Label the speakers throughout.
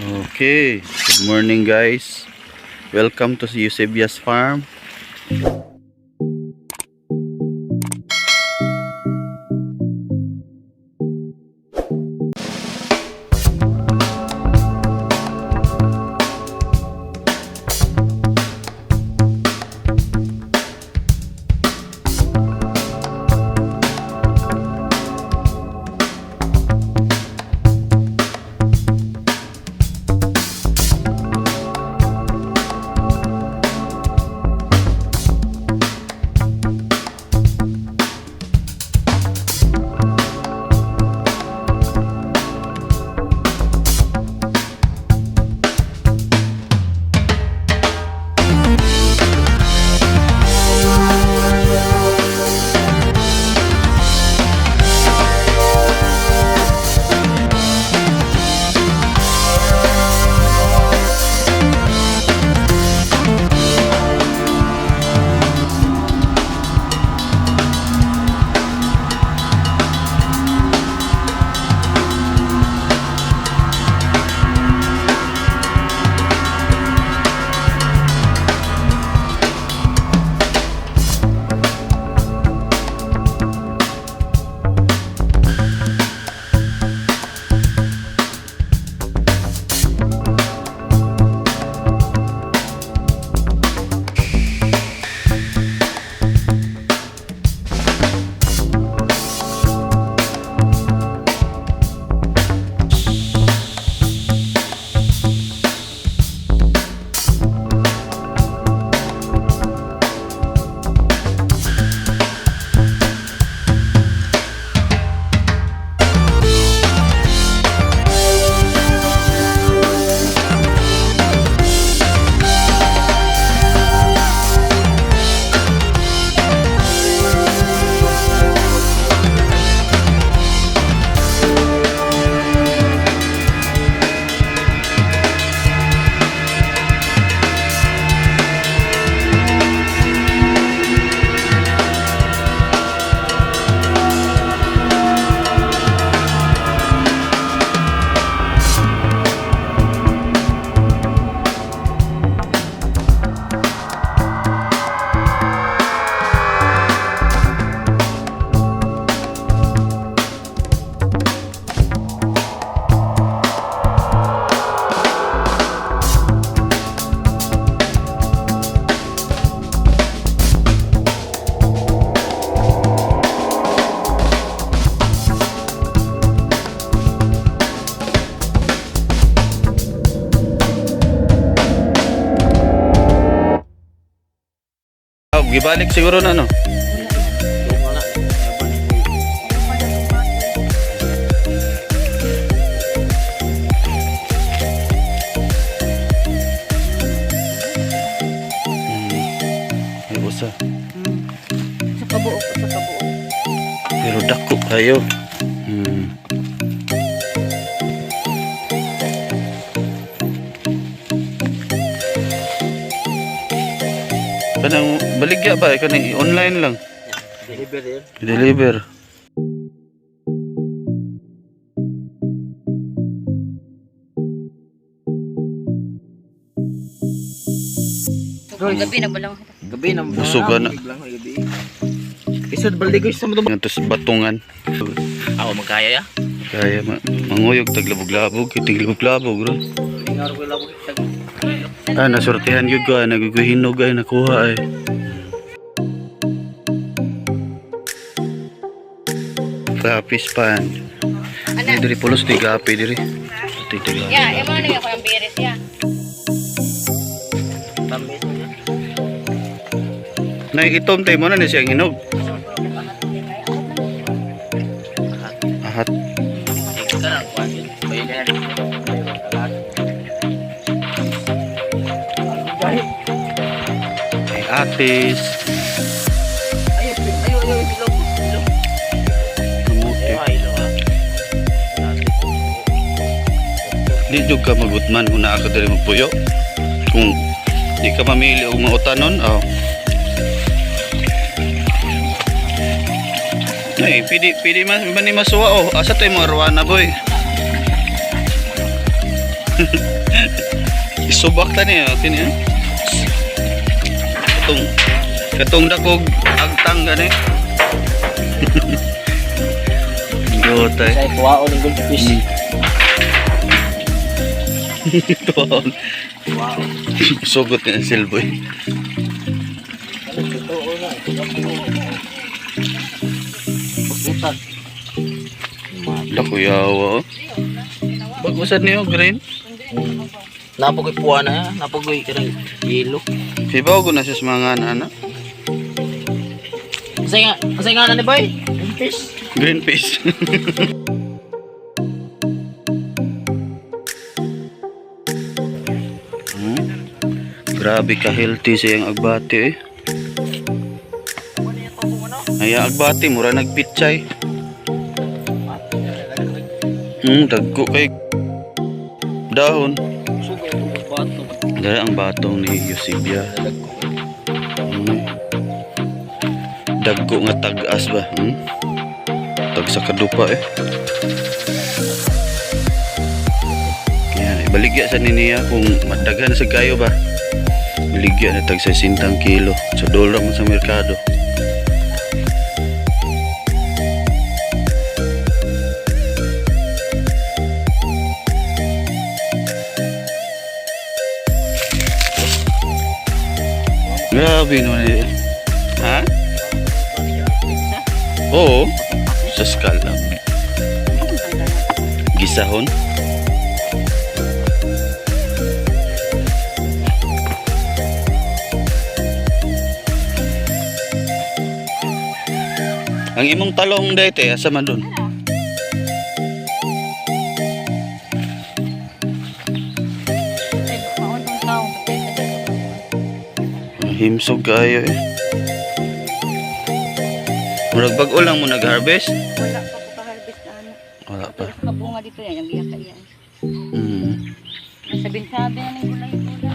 Speaker 1: Okay, good morning, guys. Welcome to Eusebia's Farm. Oh, gibalik siguro na, no. Ay, usa.
Speaker 2: Sa kabuok, sa kabuok.
Speaker 1: Pero dako kayo. Kanang baligya ba kanang online lang.
Speaker 3: Deliver yun.
Speaker 1: Deliver.
Speaker 2: So, gabi na balang.
Speaker 3: Gabi na.
Speaker 1: Busog ka na.
Speaker 3: Gabi. Isod balde ko sa mo.
Speaker 1: Nga tos batungan.
Speaker 3: Ako magkaya ya.
Speaker 1: Kaya manguyog taglabog-labog, tiglabog-labog ro.
Speaker 3: Ingar ko lang ko.
Speaker 1: Ah, nasurtihan gyud ko, ay, naguguhinog ay nakuha ay. Lapis pan.
Speaker 2: Ana.
Speaker 1: Diri pulos di gapi diri. Titig.
Speaker 2: Ya, imo na ko ang biris ya.
Speaker 3: Tamis.
Speaker 1: Nay itom tay mo na ni siyang hinog. Ahat. Ay atis.
Speaker 3: Ay, ay, ay, ilaw, ilaw.
Speaker 1: Kamote.
Speaker 3: Ay, ilaw ah.
Speaker 1: Di jud ka magutman kung naa ka diri magpuyo. Kung di ka mamili og mautanon, oh. Ay, pidi pidi man man ni masuwa oh. Asa tay mo arwana, boy? Subak ta niya, kini ah. Katong katong dakog agtang gani. Gotay.
Speaker 3: Sa tuwaon ng goldfish.
Speaker 1: Tuwaon.
Speaker 3: Tuwaon.
Speaker 1: Sugot ni ang silboy.
Speaker 3: Totoo na. Pagbutan.
Speaker 1: Lakuyawa. Oh. Bagusan niyo green.
Speaker 3: Napagoy puwa na, napagoy kanang yelo.
Speaker 1: Sibaw ko na siya sa mga anak.
Speaker 3: Kasi nga na ni boy? Goldfish.
Speaker 1: Green peas. Grabe ka healthy siyang agbati eh. Ay, ang agbati mura nagpitchay. Dagko kay dahon.
Speaker 3: Sugay itong bato.
Speaker 1: Dara ang batong ni Eusebia. Dagko nga tag-as ba? Hmm? Tag sa kadupa eh. Yan, ibaligya sa niniya kung madaghan sa kayo ba. Baligya na tag 60 kilo. Sa dolar man sa merkado. Grabe no eh. Ha? Oo. Sa scallop. Gisahon. Ang imong talong dete, asa man dun?
Speaker 2: Ay, maon tong tao.
Speaker 1: Himsog kayo eh. Murag bag-o lang mo nag-harvest?
Speaker 2: Wala pa ko ka-harvest na ano.
Speaker 1: Wala pa.
Speaker 2: Pero kabunga dito yan, yung giya ka yan. Sabin-sabi na ng gulay-gulay.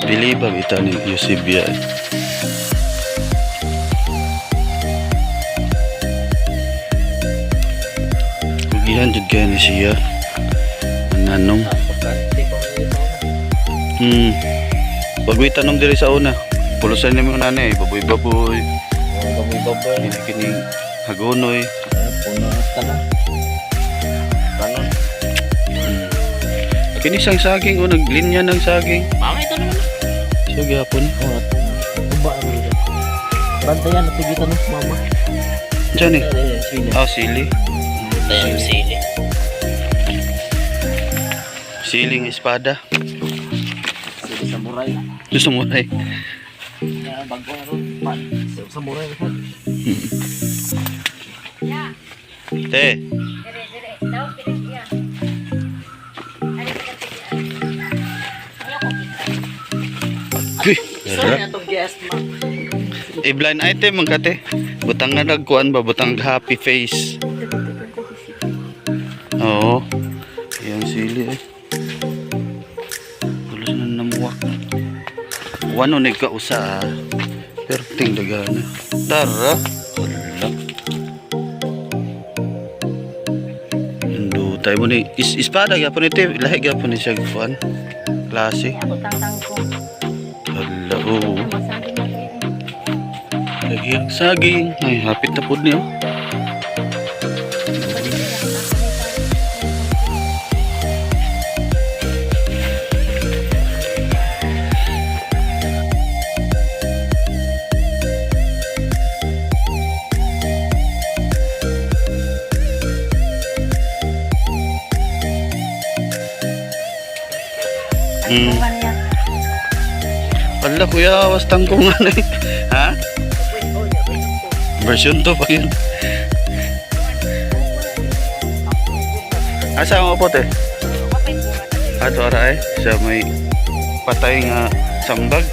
Speaker 1: Bili ba bitaw ni Eusebia eh. Kugihan jud kaya ni siya. Nanom. Bagoy tanom diri sa una. Pulusan nimo nanay, baboy-baboy,
Speaker 3: Baboy-baboy.
Speaker 1: kini kining hagonoy.
Speaker 3: Puno tanan. Tanon.
Speaker 1: Kini siyang saging o naglinya ng saging.
Speaker 3: Mama ito naman.
Speaker 1: Siya gyapon.
Speaker 3: Oh, tumba ang ito. Bantayan at tigitan ng mama.
Speaker 1: Diyan eh.
Speaker 3: Sili.
Speaker 1: Ah, sili.
Speaker 3: Bantayan yung sili.
Speaker 1: Siling espada.
Speaker 3: Sili samurai.
Speaker 1: Gusto mo ay.
Speaker 3: Kaya bago na ron. Samurai na ron.
Speaker 2: Ya,
Speaker 1: Te,
Speaker 2: dire dire. Daw pili iya. Ari ka sige. Ayaw ko kita.
Speaker 1: Uy,
Speaker 3: Sorry na itong guest ma.
Speaker 1: I-blind item man kate. Butang nga nagkuan ba butang happy face. Oo. Yung sili eh. Tulos na namuwak. Wano nagkausa ah. Perting dagana. Tara. Wala. Indo tayo mo ni is espada gyapon ito. Lahi gyapon ni siya kuan. Klase.
Speaker 2: Ako tangtang ko.
Speaker 1: Hala oo.
Speaker 2: Masagi na kayo.
Speaker 1: Lagi ang saging. Ay, hapit na po niyo.
Speaker 2: Bunga niya.
Speaker 1: Ala kuya, was tangkungan eh. Ha? Version 2 pa yun. Asa ang upot eh? Ato ara eh, sa may patay nga sambag.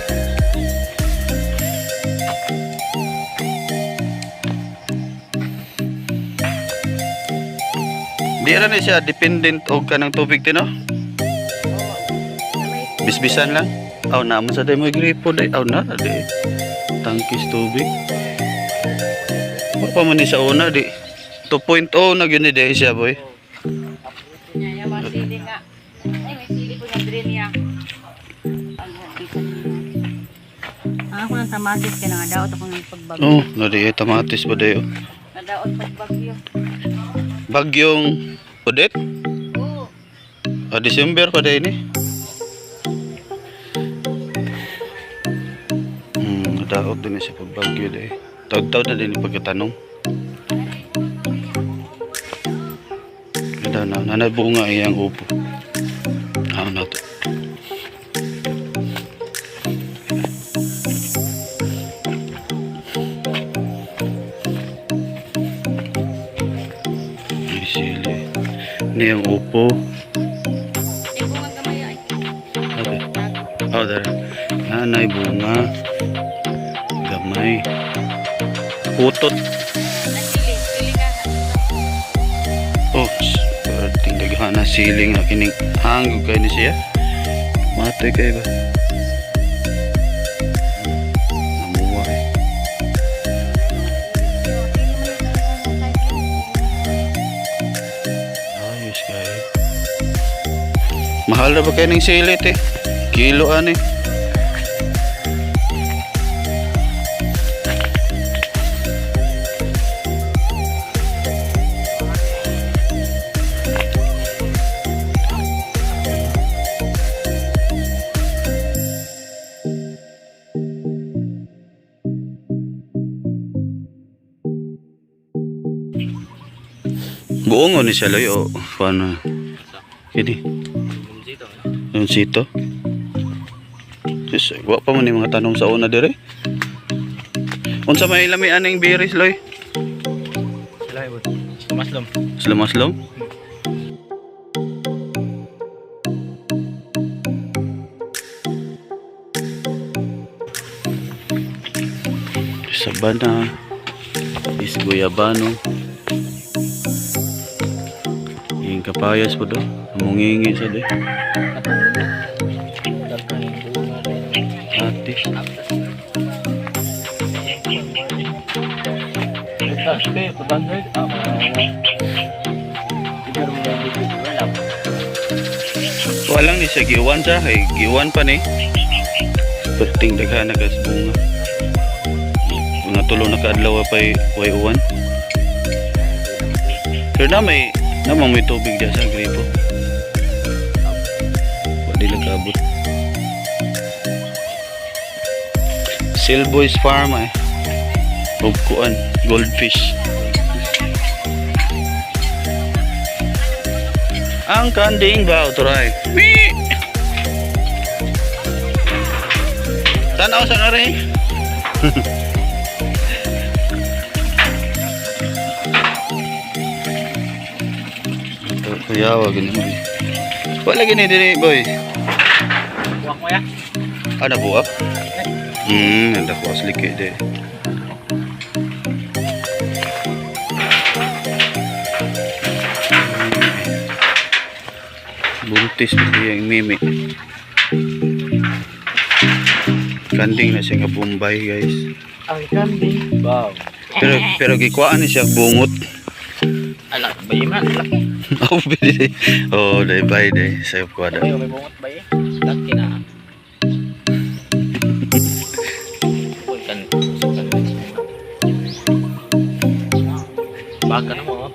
Speaker 1: Di ra ni siya dependent og kanang tubig ti no? Bisbisan lang. Aw na man sa day mo gripo day. Aw na di. Tangkis tubig. Wa pa man ni sa una di. 2.0 na gyud ni day siya boy.
Speaker 2: Niya, yung mga sili nga. Ay, may sili ko yung green niya. Ang ako ng tamatis kaya nangadaot ako ng pagbagyo.
Speaker 1: Oh, na di tamatis ba day oh.
Speaker 2: Nadaot pagbagyo.
Speaker 1: Bagyong Odette?
Speaker 2: Oo.
Speaker 1: Ah, December pa day ni. Nadaot din ni siya pagbagyo day. Taod-taod na din yung pagkatanong. Kada na, nanabunga iyang upo. Ano na to? Ay, sili. Ini ang upo.
Speaker 2: Ay, bunga gamay ay.
Speaker 1: Okay. Oh, there. Nanay bunga. Gamay. Putot.
Speaker 2: Ay, sili. Sili ka.
Speaker 1: Oh, perting daghana siling nga kining hanggog kay ni siya. Matoy kay ba? Namuha eh. Ayos kayo. Mahal na ba kayo ng silit eh? Kilo ani. Buong ni siya loy o paano? Kini. Yung sito. Sus, wa pa man ni mga tanong sa una dire. Unsa may lami aning berries loy?
Speaker 3: Sila ibot. Tumaslom.
Speaker 1: Slom-slom? Sabana is guyabano. Yung kapayas po do. Mungingi sa do. Ate. Walang ni siya giwan sa kay giwan pa ni. Perting daghan na kas bunga. Mga tulo na kaadlaw pa way uwan. Pero na may namang may tubig diya sa gripo. Wa dila kaabot. Silboys Farm eh. Ug kuan, goldfish. Ang kanding ba turay. Wee! Tanaw sa ngari. Ito, kuya, wag gini mo. Wala gini diri, boy.
Speaker 3: Buwak mo ya.
Speaker 1: Ah, nabuak? Nanda ko asli kay de. Buntis pa siya yung mimi. Kanding na siya nga Bombay, guys.
Speaker 3: Ang kambing. Wow.
Speaker 1: Pero pero gikuhaan ni siya bungot.
Speaker 3: Alak, bayi man. Laki.
Speaker 1: Oh, bili. Oh, day bye day. Sayo ko ada.
Speaker 3: Ay, may bungot bayi. Laki na. Uy, kan. Baka na mo.